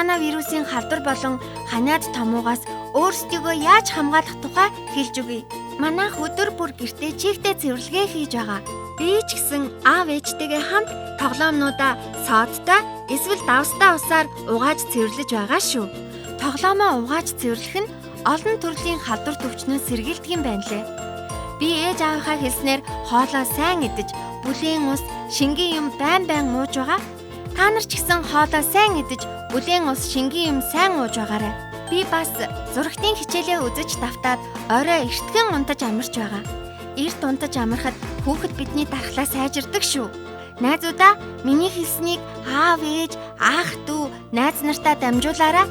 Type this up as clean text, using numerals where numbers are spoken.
Коронавирусын халдвар болон ханиад томуугаас өөрсдийгөө яаж хамгаалах тухай хэлж өгье. Манайх өдөр бүр гэртээ чигтээ цэвэрлэгээ хийж байгаа. Би ч гэсэн аав ээжтэйгээ хамт тоглоомнуудаа содтой эсвэл давстай усаар угааж цэвэрлэж байгаа шүү. Тоглоомоо угааж цэвэрлэх нь олон төрлийн халдвар төвчнөөс сэргийлдэг юм байна лээ. Би ээж аавынхаа хэлснээр хоолоо сайн идэж, бүлээн ус, шингэн юм байн байн ууж байгаа. Та нар ч гэсэн хоолоо сайн идэж, бүлээн ус, шингэн юм сайн ууж байгаарай. Би бас зурагтын хичээлээ үзэж давтаад орой эртгэн унтаж амарч байгаа. Эрт унтаж амархад хүүхэд бидний дархлаа сайжирдаг шүү. Найзуудаа, миний хэлснийг аав ээж, аах дүү, найз нартаа дамжуулаарай.